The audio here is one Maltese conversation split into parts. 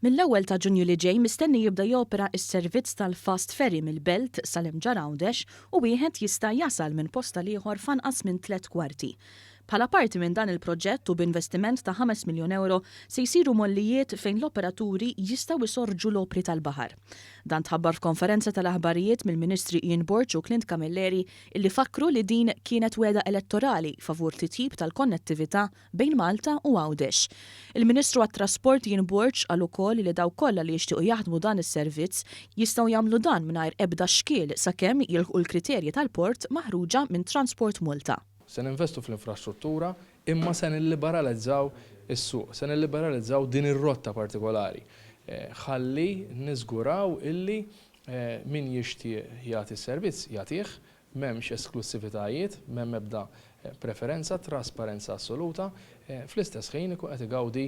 Mill-ewwel ta' Ġunju li ġej mistenni jibda jopera s-servizz tal-fast ferry mill-Belt sal-Imġarr Għawdex u wieħed jista' jasal minn post għal ieħor f'anqas minn tlett kwarti. Bħala parti minn dan il-proġett u b'investiment ta' ħames miljun ewro se jsiru mollijiet fejn l-operaturi jistgħu jsorġu l-opri tal-baħar. Dan tħabbar f'konferenza tal-aħbarijiet mill-Ministri Ian Borg u Clint Camilleri illi fakkru li din kienet wegħda elettorali favur titjib tal-konnettività bejn Malta u Għawdex. Il-Ministru għat-Trasport Ian Borg qal ukoll li dawk kollha li jixtiequ jaħdmu dan is-servizz jistgħu jagħmlu dan mingħajr ebda xkiel sakemm jilħqu l-kriterji tal-port maħruġa minn Transport Malta. Se ninvestu fl-infrastruttura imma se nilliberalizzaw is-suq, se nilliberalizzaw din ir-rotta partikolari ħalli niżguraw illi min jixtieq jagħti s-servizz jagħtih, M'hemmx esklussivitajiet, m'hemm ebda preferenza, trasparenza assoluta. Fl-istess ħin ikun qed igawdi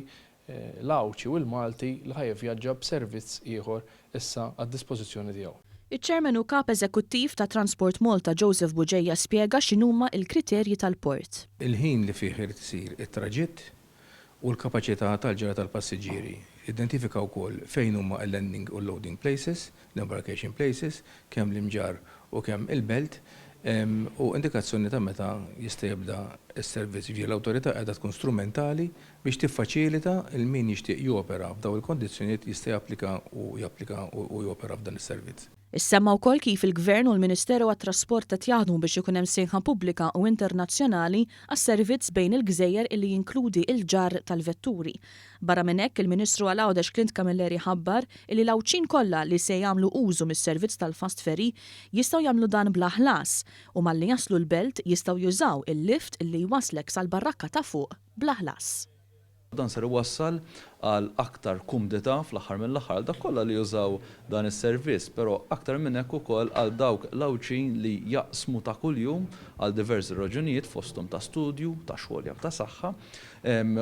l-Għawdxi u l-Malti li ħa jivvjaġġa b'servizz ieħor issa għad-dispożizzjoni tiegħu. Iċ-Chairman u Kap Eżekuttiv ta' Transport Malta Joseph Bugeja spjega x'inhuma l-kriterji tal-port. Il-ħin li fih irid isir it-traġitt u l-kapaċità tal-ġarr tal-passiġġieri. Identifika wkoll fejn huma l-landing u l-loading places, l-embarkation places, kemm l-Imġarr u kemm il-Belt, u indikazzjoni ta' meta jista' jibda s-servizz. Jiġifieri l-awtorità qiegħda tkun strumentali biex tiffaċilita l min jixtieq jopera f'dawn il-kondizzjonijiet jista' japplika u japplika u jopera f'dan is-servizz. Issemma wkoll kif il-Gvern u l-Ministeru għat-Trasport qed jaħdmu biex ikun hemm sejħa pubblika u internazzjonali għas-servizz bejn il-gżejjer illi jinkludi l-ġarr tal-vetturi. Barra minn hekk, il-Ministru għal Għawdex Clint Camilleri ħabbar illi l-Għawdxin kollha li se jagħmlu użu mis-servizz tal-fast ferry jistgħu jagħmlu dan bla ħlas u malli jaslu l-Belt jistgħu jużaw il-lift illi jwasslek sal-barrakka ta' fuq bla ħlas. Dan ser iwassal għal aktar kumdità fl-aħħar mill-aħħar għal dawk kollha li jużaw dan is-servizz, però aktar minn hekk ukoll għal dawk l-Għawdxin li jaqsmu ta' kuljum għal diversi raġunijiet fosthom ta' studju, ta' xogħol jew ta' saħħa,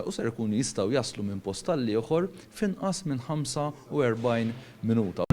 u ser ikunu jistgħu jaslu minn post għall-ieħor f'inqas minn 45 minuta.